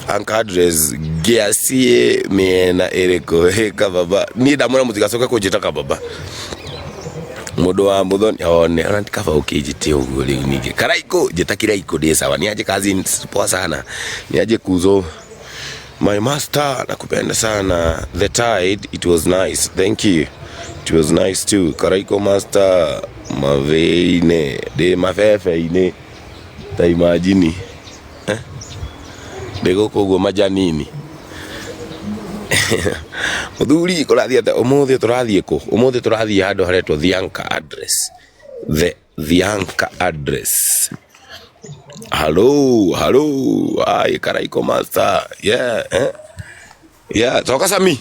Anchor address ngĩaciĩ mĩena ĩrĩkũ? Hĩ kababa, niĩ ndamwĩra mũtigacoke kũnjĩta kababa. Mũndũ wa mũthoni one ona ti kaba ũkĩnjĩte ũguo rĩu ningĩ. Karaikũ njĩta kiraikũ ndĩ sawa. Niaje cousins poa sana. Niaje kuzo my master nakupenda sana. The tide it was nice. Thank you. It was nice too. Karaikũ master maveine ndĩ mabebe-inĩ ta imagine eh? Ndĩ gũkũ ũguo majanini mũthuri kũrathiĩ atĩa ũmũthĩ tũrathiĩ kũ ũmũthĩ tũrathiĩ handũ haretwo The Anchor Address The, The Anchor Address Hello, hello, hi Karaiko master. Yeah, eh? Yeah, toka Sami.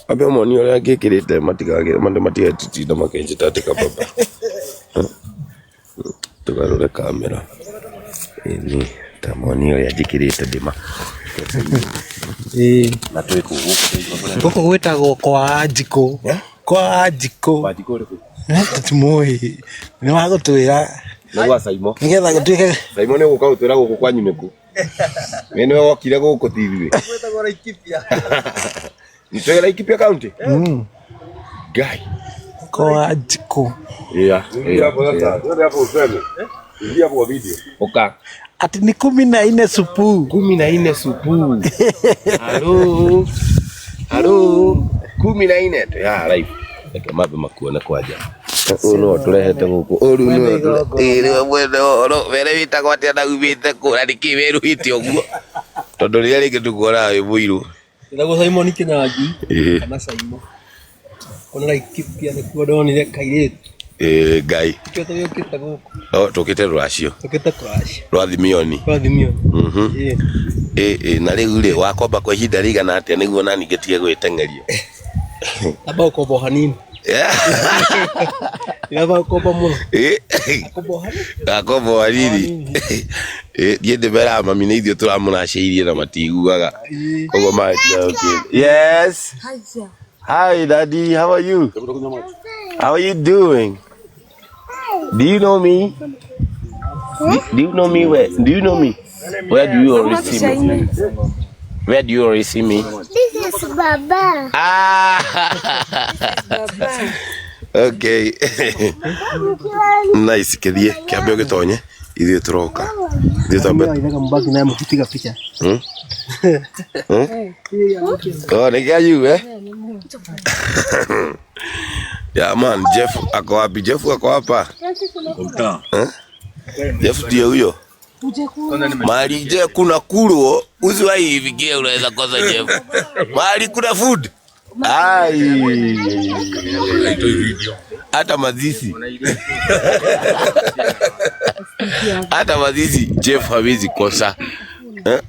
Ambe moni ũrĩa ngĩkĩrĩte matigagĩre matigetinda makĩnjĩta atĩ kababa. Tũgarũre kamera. Ĩni, ta moni ũrĩa njĩkĩrĩte ndĩma. Ĩĩ. Na twĩ kũ gũkũ twĩ Gũkũ gwĩtagwo kwa Njikũ. Kwa Njikũ. Kwa Njikũ ũrĩkũ? Tũtimũĩ. Nĩ wagũtwĩra. Nĩ gwa Saimo. Nĩgetha gũtuĩke. Saimo nĩ ũgũka gũtwĩra gũkũ kwanyu nĩkũ. We nĩwe wokire gũkũ ti ithuĩ. Gwĩtagwo Laikipia. Nĩ Laikipia County? Ngai. Kwa Njikũ. Yeah, yeah, yeah. Ũka. Ati ni 14 supu. 14 supu. Halo. Halo. 14. Ya live. Reke mambe makuone kwanja. Ũyũ nĩwe ũtũrehete gũkũ. Ũyũ rĩu nĩwe ũtũre- Ĩĩ, nĩwe mwene ũhoro. Were wĩtagwo atĩa na umĩte kũ na nĩkĩ wĩruhĩte ũguo? Tondũ rĩrĩa rĩngĩ tũkuonaga wĩ mũirũ. Njĩtagwo Simon Kĩnyanjui Ĩĩ. kana Saimo. Kũu Laikipia nĩkuo ndonire kairĩtu. Ĩĩ, Ngai. Nĩkĩo tũgĩũkĩte gũkũ. Oh, tũkĩte rũracio Tũkĩte kũracia. rwa Thimioni. Rwa Thimioni. Ĩĩ. Ĩĩ, ĩĩ, na rĩu rĩ wakomba kwa ihinda rĩigana atĩa nĩguo nani ngĩtige gwĩteng'eria? Amba gũkomba o hanini. Amba gũkomba mũno. Ĩĩ. Komba o hanini. Gakomba o hanini. Ĩĩ, niĩ ndĩmeraga mami nĩ ithuĩ tũramũracĩirie na matiguaga. Koguo magatiga gũkĩ. Yes. Hi daddy, how are you? How are you doing? Do you know me? Do you know me where? Do you know me? Where do you always see me? Where do you always see me? This is Baba. Ah. Okay. Nice, kĩthiĩ kĩambe ũgĩtonye ithuĩ tũroka ithuĩ twambe Ithaga mbaki naye mkipiga picha. Hmm? Hmm? Oh, nĩ kĩa eh? Yeah, man, Jeff ako wapi? Jeff ako hapa. Eh? Jeff ndiye huyo. Mahali je kuna kulwo, usiwahi ifikia unaweza kosa Jeff. Mahali kuna food. Ai. Hata mazishi. Hata mazishi Jeff hawezi kosa. Eh?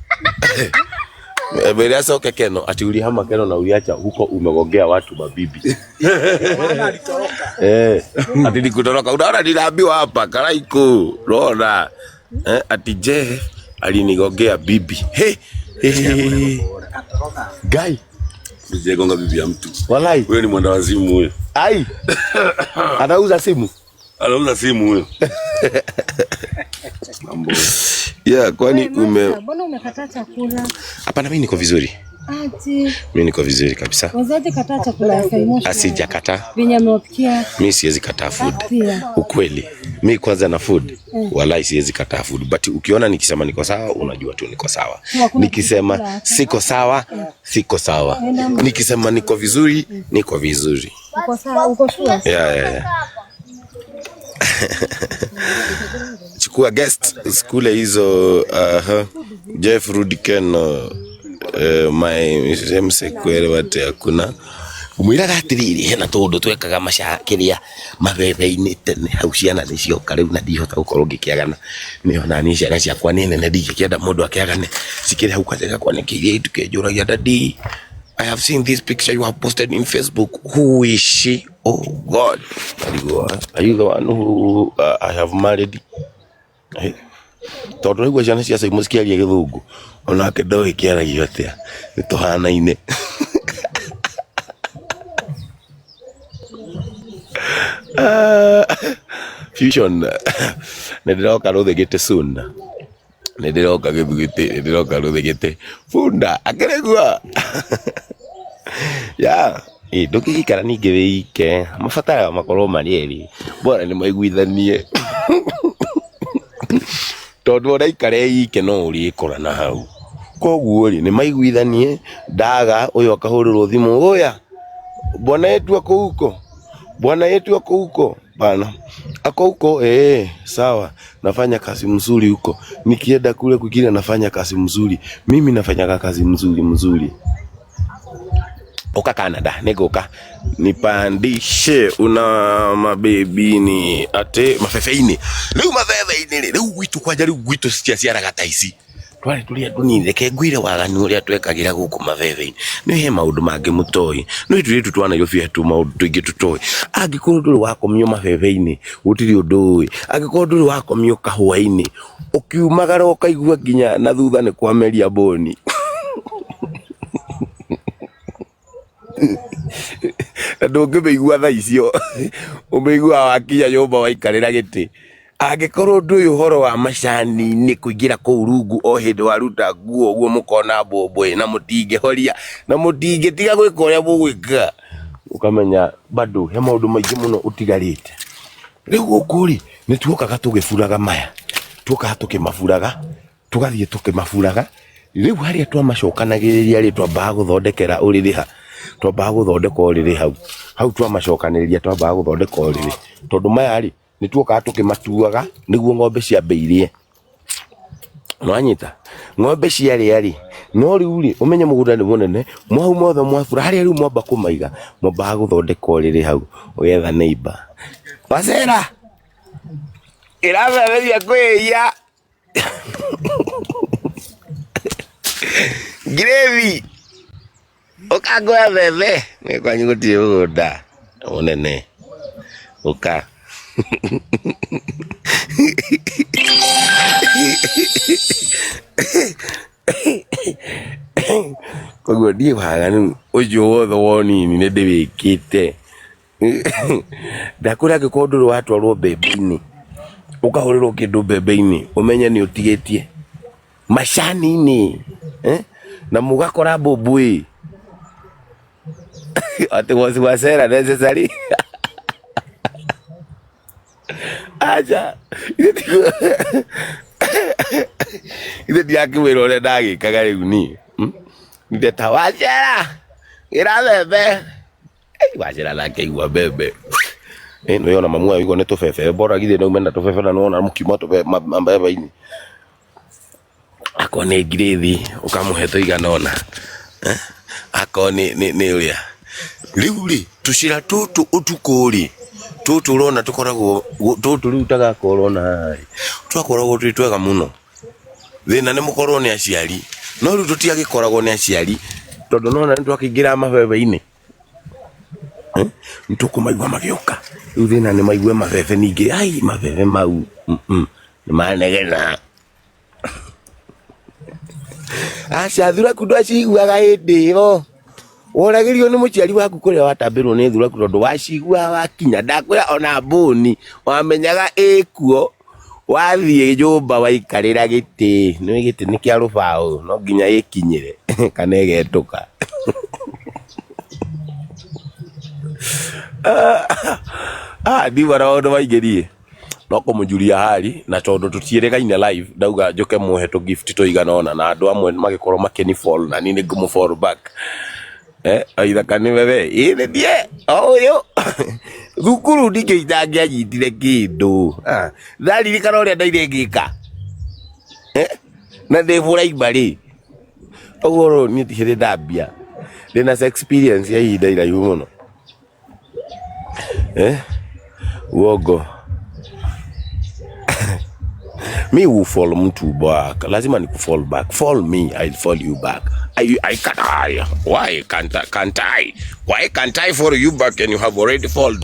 Mbere acoke Keno ati ulihama Keno na uliacha huko umegongea watu mabibi. Eh, ati nikutoroka. Unaona ninaambiwa hapa Karaiko. Unaona? Eh, ati Jeff alinigongea bibi. Hey, hey, hey, hey. Guy, Sijagonga bibi ya mtu. walai. Huyo ni mwenda wazimu huyo. Ai. Anauza simu. Anauza simu huyo. Mambo. Yeah, kwani ume Mbona umekataa chakula? Hapana, mimi niko vizuri. Ati Mimi niko vizuri kabisa. wazazi kataa chakula ya Saimo. Asijakataa. Venye amewapikia Mimi siwezi kataa food. pia. Ukweli. Mi kwanza na food. Walai siwezi kataa food. But ukiona nikisema niko sawa, unajua tu niko sawa. Hakuna Nikisema chakula. siko sawa, siko sawa. Nikisema niko vizuri, niko vizuri. Uko sawa, uko sure? Yeah, yeah, yeah. Chukua guest usikule hizo Jeff Rudiken my msekwere wate hakuna mwiraga atiriri hena tũndũ twekaga maca kĩrĩa mabebe-inĩ tene hau ciana nĩ cioka rĩu na ndihota gũkorwo ngĩkĩagana nĩ ona niĩ ciana ciakwa nĩ nene ndingĩkĩenda mũndũ akĩagane cikĩrĩ hau kanja gakwa nĩ kĩirĩtu kĩnjũragia daddy I have seen this picture you have posted in Facebook. Who is she? Oh God. Arigwo, are you the one who I have married? Eh, tondũ raigua ciana cia Saimo cikĩaria gĩthũngũ onake ndoĩ kĩaragio atĩa nĩ tũhanaine Ah, fusion nĩ ndĩroka rũthĩgĩte soon Nĩ ndĩroka gĩthugĩtĩ, nĩ ndĩroka rũthĩgĩtĩ. Bunda akĩrĩgua. Ya, ĩ ndũngĩgĩikara ningĩ wĩike, mabataraga makorwo marĩ erĩ, bora nĩ maiguithanie. Tondũ ona ikara ike no ũrĩkora na hau. Koguo rĩ, nĩ maiguithanie, ndaga ũyũ akahũrĩrwo thimũ, oya bwana yetu ako huko, bwana yetu ako huko bana, ako huko sawa, nafanya kazi mzuri huko, nikienda kule kwingine nafanya kazi mzuri, mimi nafanyaga kazi mzuri mzuri. Oka Canada nĩngũka nipandishe una mabebini ate mabebe-inĩ rĩu mabebe-inĩ rĩ rĩu gwitũ kwanja rĩu gwitũ citiaciaraga ta ici twarĩ tũrĩa tũnini. Reke ngwĩre waganu ũrĩa twekagĩra gũkũ mabebe-inĩ. Nĩ he maũndũ mangĩ mũtoĩ, nĩ tũirĩtu twa Nairobi tu maũndũ tũingĩ tũtoĩ. Angĩkorwo ndũrĩ wakomio mabebe-inĩ gũtirĩ ũndũ ũĩ, angĩkorwo ndũrĩ wakomio kahũa-inĩ ũkiumagara ũkaigua nginya na thutha nĩ kwameria mbũni. Na ndũngĩmĩigua thaa icio, ũmĩiguaga wakinya nyũmba waikarĩra gĩtĩ. Angĩkorwo ndũĩ ũhoro wa macani-inĩ kũingĩra kũu rungu o hĩndĩ waruta nguo ũguo mũkona mbũmbũĩ na mũtingĩhoria na mũtingĩtiga gwĩka ũrĩa mũgwĩka, ũkamenya bado he maũndũ maingĩ mũno ũtigarĩte. Rĩu gũkũ rĩ nĩ tuokaga tũgĩburaga maya, tuokaga tũkĩmaburaga, tũgathiĩ tũkĩmaburaga. Rĩu harĩa twamacokanagĩrĩria rĩ, twambaga gũthondekera ũrĩrĩ ha, twambaga gũthondeka ũrĩrĩ hau hau twamacokanĩrĩria, twambaga gũthondeka ũrĩrĩ tondũ maya rĩ nĩ tuokaga tũkĩmatuaga nĩguo ng'ombe ciambe irĩe. Nwanyita ng'ombe ciarĩa rĩ, no rĩu rĩ ũmenye mũgũnda nĩ mũnene, mwau mothe mwabura harĩa rĩu mwamba kũmaiga, mwambaga gũthondeka ũrĩrĩ hau ũgetha neighbor wacera ĩrabeberia kwĩia ngirĩthi ũkangoya bebe nĩ kwanyu gũtirĩ mũgũnda mũnene ũka. Koguo niĩ waganu ũcio wothe wa ũnini nĩ ndĩwĩkĩte. Ndakwĩra angĩkorwo ndũrĩ watwarwo mbembe-inĩ ũkahũrĩrwo kĩndũ mbembe-inĩ ũmenye nĩ ũtigĩtie macani-inĩ, na mũgakora mbũmbũĩ atĩ was wacera necessary. Aca ithe ndirakĩmwĩra ũrĩa ndagĩkaga rĩu niĩ, ndeta wacera gĩra mbembe. Wacera nake igua mbembe. Nĩ ona mamu aigua nĩ tũbebe bora githĩ naume na tũbebe na nĩwona mũkiuma mbembe-inĩ. Akorwo nĩ ngirĩthi ũkamũhe tũigana ũna, akorwo nĩ ũrĩa rĩu rĩ tũcĩra tũtũ ũtukũ rĩ tũtũ ũrona tũkoragwo tũtũ rĩu ta gaka ũrona haha rĩ twakoragwo twĩ twega mũno. Thĩna nĩ mũkorwo nĩ aciari, no rĩu tũtiagĩkoragwo nĩ aciari tondũ nona nĩ twakĩingĩra mabebe-inĩ, nĩ tũkũmaigua magĩũka. Rĩu thĩna nĩ maigue mabebe ningĩ, ai mabebe mau nĩ manegena. Aca thuraku ndwaciguaga hĩndĩ ĩyo, woragĩrio nĩ mũciari waku kũrĩa watambĩrwo nĩ thuraku tondũ waciguaga wakinya. Ndakwĩra ona mbũni wamenyaga ĩkuo wathiĩ nyũmba waikarĩra gĩtĩ, nĩ gĩtĩ nĩ kĩa rũbaũ no nginya ĩkinyĩre kana ĩgetũka. Ndiuma na maũndũ maingĩ niĩ no kũmũjulia hali, na tondũ tũtiĩrĩgaine live ndauga njũke mũhe tũ gift tũigana ũna, na andũ amwe magĩkorwo makĩni follow na niĩ nĩngũmũ follow back. Aithaka nĩ wewe ĩ nĩ ndiĩ o ũyũ thukuru ndingĩ itangĩanyitire kĩndũ. Ndaririkana ũrĩa ndaire ngĩka, na ndĩ primary ũguo niĩ ti hĩndĩ ndambia, ndĩna experience ya ihinda iraihu mũno. Uongo. Me will follow mtu back. Lazima ni fall back. Follow me, I'll follow you back. I can't I. Why can't I? Why can't I follow you back and you have already followed?